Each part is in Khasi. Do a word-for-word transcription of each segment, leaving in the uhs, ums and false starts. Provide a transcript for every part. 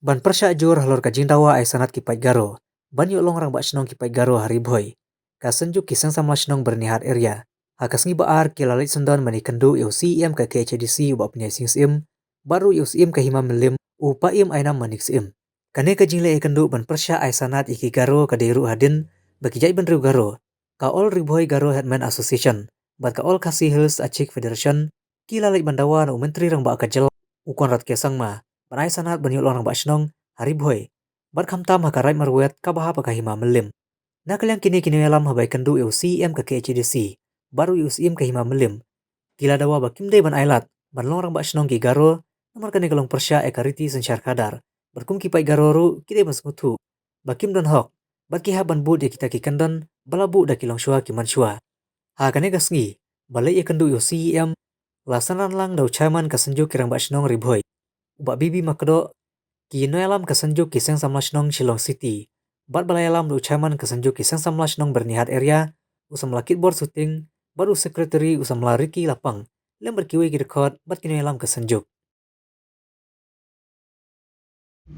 Ban pyrshah jur halor ka jingdawa ai sanad ki paid Garo ban ïoh long rangbah shnong ki paid Garo ha Ri Bhoi, ka Synjuk ki Seng Samla Shnong Byrnihat Area ha ka sngi Ba-ar ki la leit syndon ban ïakynduh ïa u C E M ka K H A D C u Bah Pynïaid Sing Syiem bad ruh ïa u Syiem ka Hima Mylliem u Paiem Ainam Manik Syiem. Kane ka jingleit ïakynduh ban pyrshah ai sanad ïa ki Garo ka dei ruh hadien ba ki jaitbynriew Garo, ka All Ri Bhoi Garo Headman Association bad ka All Khasi Hills Achik Federation ki la leit ban dawa na u Myntri Rangbah ka jylla u Conrad K Sangma ban ai sanad ban ïoh long rangbah shnong ha Ri Bhoi bad khamtam ha ka Raid Marwet kaba hap ha ka Hima Mylliem. Na ka liang kine ki nongïalam haba ïakynduh ïa u C E M ka K H A D C bad ruh ïa u Syiem ka Hima Mylliem, ki la dawa ba kim dei ban ailad ban long rangbah shnong ki Garo, namar kane ka long pyrshah ïa ka riti synshar khadar bad kum ki paid Garo ruh ki dei ban sngewthuh ba kim don hok bad ki hap ban bud ïa kita ki kyndon ba la buh da ki longshuwa ki manshuwa. Ha kane ka sngi ba leit ïakynduh ïa u C E M, la synran lang da u Chairman ka Synjuk ki Rangbah Shnong Ri Bhoi u Bah B B Makdoh, ki nongïalam ka Synjuk ki Seng Samla Shnong Shillong City bad ba la ïalam da u Chairman ka Synjuk ki Seng Samla Shnong Byrnihat Area u samla Kitbor Suting bad u Secretary u samla Ricky Lapang lem bad kiwei ki dkhot bad ki nongïalam ka Synjuk.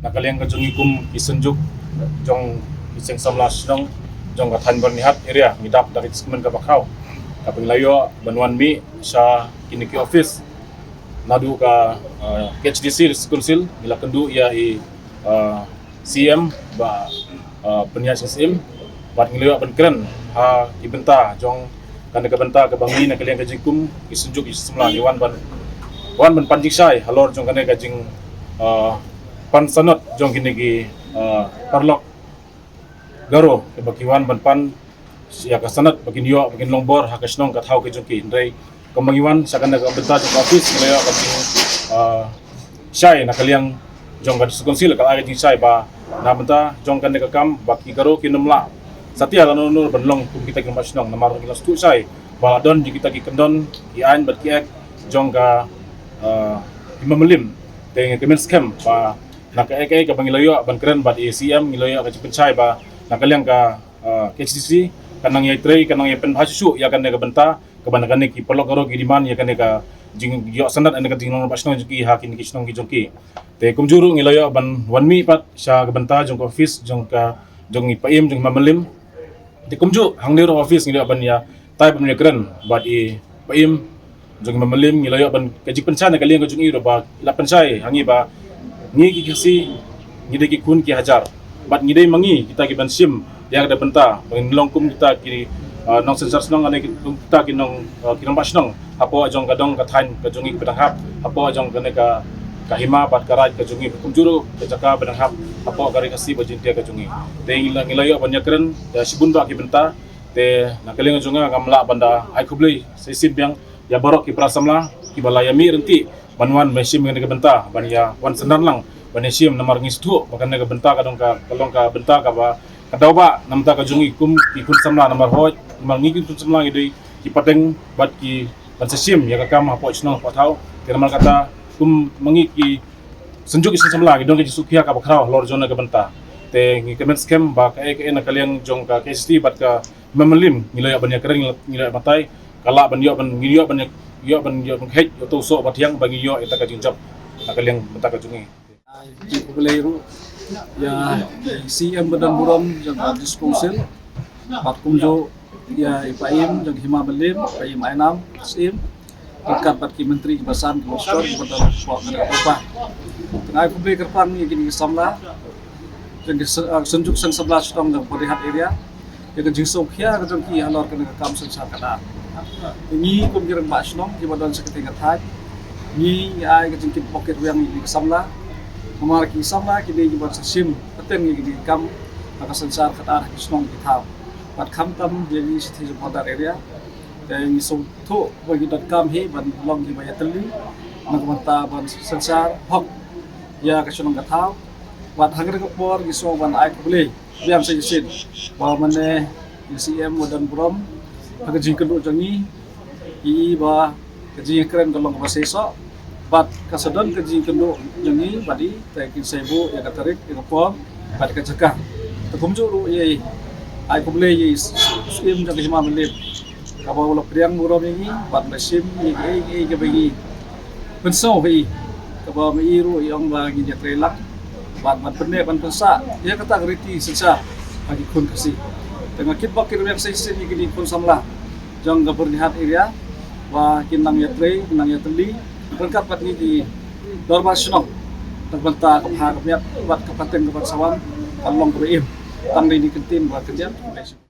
Na ka liang ka jong ngi kum ki Synjuk jong ki Seng Samla Shnong jong ka thaiñ Byrnihat Area, ngi dap da ka jingkmen kaba khraw kaba ngi la ïoh ban wan mih sha kine ki office naduh ka, eh, K H A D C District Council, ngi la kynduh ïa i, eh, C E M Bah, eh, Pynïaid Sing Syiem, bad ngi la ïoh ban kren ha ki bynta jong kane ka bynta kaba ngi na ka liang ka jingkum ki Synjuk ki Seng Samla ngi wan ban, wan ban pan jingshai halor jong kane ka jing, eh, pan sanad jong kine ki, eh, paralok Garo kaba ki wan ban pan ïa ka sanad ba kin ïoh ba kin long bor ha ka shnong ka thaw ka jong ki. Hynrei kumba ngi wan sha kane ka bynta jong ka office, ngi la ïoh ka jing, ah, shai na ka liang jong ka District Council ka la ai ka jingshai ba na bynta jong kane ka kam ba ki Garo kin ym lah satia lano lano ban long kum kita ki rangbah shnong, namar ngi la sngewthuh shai ba la don jong kita ki kyndon, ki aiñ bad ki ek jong ka, ah, Hima Mylliem. Te ngi kmen skhem ba na kaei kaei kaba ngi la ïoh ban kren bad i C E M, ngi la ïoh ka jingpynshai ba na ka liang ka, ah, K H A D C kan nang ïai trei, kan nang ïai pynbha shuh shuh ïa kane ka bynta kaba na kane ki paralok Garo ki demand ïa kane ka jingïoh sanad, ane ka jinglong rangbah shnong jong ki ha kine ki shnong ki jong ki. Te kumjuh ruh ngi la ïoh ban wan mih pat sha ka bynta jong ka office jong ka, jong i Paiem jong i Hima Mylliem. Te kumjuh hangne ruh office ngi la ïoh ban ïatai ban ïakren bad i Paiem jong i Hima Mylliem, ngi la ïoh ban ka jingpynshai na ka liang ka jong i ruh ba la pynshai ha ngi ba ngi ki Khasi ngi dei ki khun ki hajar bad ngi dei ma ngi kita ki ban shim ïa ka bynta ba ngin long kum kita ki, ah, nongsynshar shnong, ane ki, kum kita ki nong, ah, ki rangbah shnong hapoh jong ka dong ka thaiñ ka jong i kaba dang hap, hapoh jong kane ka, ka hima bad ka raid ka jong i, kumjuh ruh ka jaka ba dang hap hapoh ka Ri Khasi ba Jaiñtia ka jong i. Te ngi la, ngi la ïoh ban ïakren ïa shibun bah ki bynta. Te na ka liang jong nga ngam lah ban da ai khublei sa shisien biang ïa baroh ki para samla kiba la ïa mih ryntih ban wan ban shim kane ka bynta, ban ïa wan synran lang ban ïa shim, namar ngi sngewthuh ba kane ka bynta ka dong ka, ka long ka bynta kaba ka daw ba na bynta ka jong i kum ki khun samla, namar hooid namar ngi ki khun samla ngi dei ki pateng bad ki ban sa shim ïa ka kam hapoh shnong hapoh thaw. Te namar kata kum ma ngi ki Synjuk ki Seng Samla ngi don ka jingsngewkhia kaba khraw halor jong kane ka bynta. Te ngi kmen skhem ba kaei kaei na ka liang jong ka K H A D C bad ka Hima Mylliem ngi la ïoh ban ïakren, ngi la ïoh ban batai, ka lah ban ïoh ban, ngi ïoh ban, ïoh ban, ïoh ban kheiñ, ïoh to soh ba thiang ba ngi ïoh ïa ka jingjop na ka liang bynta ka jong ngi. Ai, jingkhublei ruh ïa i C E M ba donburom jong ka District Council bad kumjuh ïa i Paiem jong Hima Mylliem, Paiem Ainam Syiem, ryngkat bad ki myntri kiba san, ki minister kiba don hapoh kane ka pyrthei. Te nga ai khublei kyrpang ïa kine ki samla jong ki Syn-, ah, Synjuk Seng Samla Shnong jong Byrnihat Area ïa ka jingsngewkhia ka jong ki halor kane ka kam synshar khadar. Te ngi kum ki rangbah shnong kiba don sha katei ka thaiñ, ngi ai ka jingkit bok kit rwiang ïa kine ki samla. Namar ki samla ki dei kiba sa shim pateng ïa kine ki kam ha ka synshar khadar ha ki shnong ki thaw. Bad khamtam ïa ngi shithi jong Border Area, te ngi sngewthuh ba ngi donkam hi ban long kiba ïatylli na ka bynta ban synshar hok ïa ka shnong ka thaw. Bad ha kane ka por ngi sngew ban ai khublei biang sa shisien ba mane i C E M ba donburom ha ka jingkynduh jong ngi, i ba ka jingïakren ka long kaba seisoh bad ka sa don ka jingkynduh jong ngi bad i, te kin sa buh ïa ka tarik, ïa ka por bad ka jaka. Te kumjuh ruh ïa i, ai khublei ïa i Syiem jong ka Hima Mylliem kaba u la pdiang burom ïa ngi bad la shim ïa kiei kiei kiba ngi pynsngew ha i, kaba ma i ruh i ong ba ngin ïatrei lang. Bad ban pynneh ban pynsah ïa kata ka riti synshar ha ki khun Khasi. Te nga kitbok ki rmiang shisien ïa kine ki khun samla jong ka Byrnihat area ba kin nang ïatrei, kin nang ïatylli ryngkat bad ngi ki dorbar shnong. Tang bynta ka bha ka miat bad ka pateng ka ban sa wan kan long kaba im. Tang dei ine i kyntien ba kyndiat.